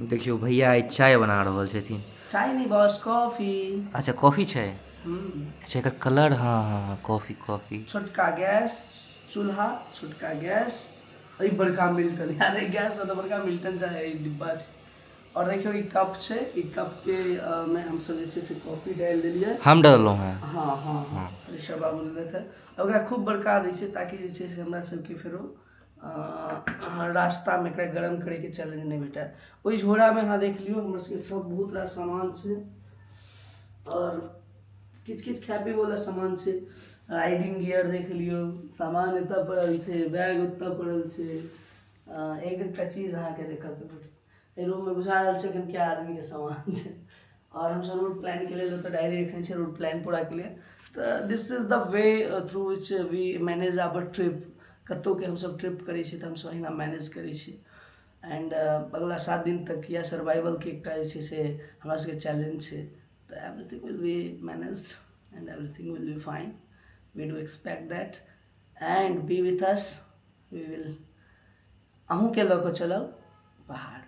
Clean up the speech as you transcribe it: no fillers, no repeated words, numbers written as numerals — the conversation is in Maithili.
देखियौ, भैया आइ चाय बना रहल छथिन। चाय नहीं बॉस, कॉफी। अच्छा, कॉफी छै। अच्छा, एकर कलर, हाँ, कॉफी कॉफी। छोटका गैस चूल्हा, छोटका गैस, एहि बड़का मिल्टन यार, एहि गैस तऽ बड़का मिल्टन चाहे ई डिब्बा छै। आओर देखियौ, ई कप छै। ई कपके मे हमसब जे छै से कॉफी डालि देलियै। हम डललहुँ हेँ। हाँ, ऋषभ बाबू लेलथि हँ। ओकरा खूब बड़का दै छै ताकि जे छै से हमरा सबके फेरो रास्तामे एकरा गरम करैके चैलेंज नहि भेटए। ओहि झोरामे अहाँ देख लियौ, हमर सबके सब बहुत रास सामान छै आओर किछु किछु खाय पीबैवला सामान छै। राइडिंग गियर देख लियौ, सामान एतऽ पड़ल छै, बैग ओतऽ पड़ल छै। एक एकटा चीज अहाँके देखऽके भेटत। एहि रूममे बुझा रहल छै एखन कए आदमीके सामान छै। आओर हमसब रूट प्लानके लेल ओतऽ डायरी रखने छियै, रूट प्लान पूराके लिए। तऽ this is the way through which we manage our trip. कतहुके हमसब ट्रिप करै छी तऽ हमसब अहिना मैनेज करै छी। एंड अगला 7 दिन तक इएह सर्वाइवलके एकटा जे छै से हमरा सबके चैलेंज छै। तऽ everything will be managed and everything will be fine, we do expect that, and be with us. We will अहूँके लऽ कऽ चलब पहाड़।